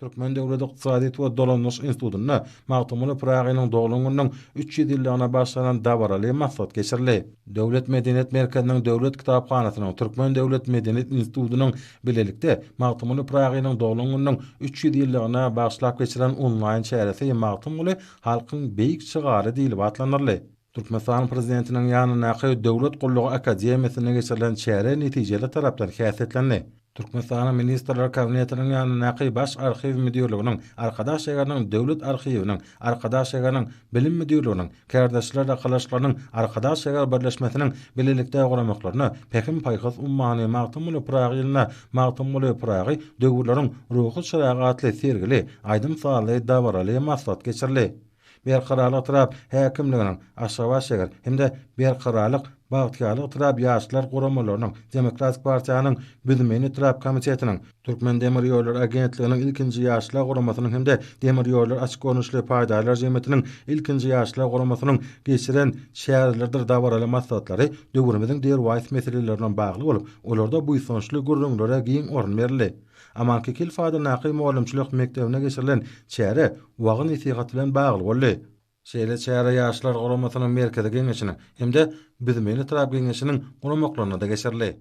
Türkmen döwlet ykdysadyýet we dolandyryş institutynda Magtymguly Pyragynyň doglan gününiň 300 ýyllygyna bagyşlanan dabaraly maslahat geçirildi. Döwlet medeniýet merkeziniň Döwlet kitaphanasynyň, Türkmen döwlet medeniýet institutynyň bilelikde Magtymguly Pyragynyň doglan gününiň 300 ýyllygyna bagyşlap geçiren onlaýn çäresi Magtymguly, halkyň beýik şygary diýlip atlandyryldy. Türkmenistanyň Prezidentiniň ýanyndaky Döwlet gullugy akademiýasynda geçirilen çäre netijeli tarapdan häsiýetlendi. Türkmenistanyň Ministrler Kabinetiniň ýanyndaky Baş arhiw müdirliginiň, Arkadag şäheriniň Döwlet arhiwiniň, Arkadag şäheriniň Bilim müdirliginiň, Kärdeşler arkalaşyklarynyň Arkadag şäher birleşmesiniň bilelikde guramaklarynda Pähim-paýhas ummany Magtymguly Pyragy ýylynda Magtymguly Pyragy, döwürleriň ruhy çyragy atly sergili, aýdym-sazly dabaraly maslahat geçirildi. Berkararlyk etrap häkimliginiň, Aşgabat şäher hem-de Berkararlyk, Bagtyýarlyk etrap Ýaşlar guramalarynyň, Demokratik partiýanyň Büzmeýin etrap komitetiniň, Türkmendemirýollary agentliginiň ilkinji Ýaşlar guramasynyň hem-de Demirýollary açyk görnüşli paýdarlar jemgyýetiniň ilkinji Ýaşlar guramasynyň geçiren çäreleridir dabaraly maslahatlary döwrümiziň derwaýys meseleleri bilen bagly bolup, olarda buýsançly gürrüňlere giň orun berildi. Aman Kekilow adyndaky mugallymçylyk mekdebinde geçirilen çäre wagyz-nesihat bilen bagly boldy. Şeýle çäre Ýaşlar guramasynyň Merkezi Geňeşiniň hem-de Büzmeýin etrap Geňeşiniň guramaklarynda-da geçirildi.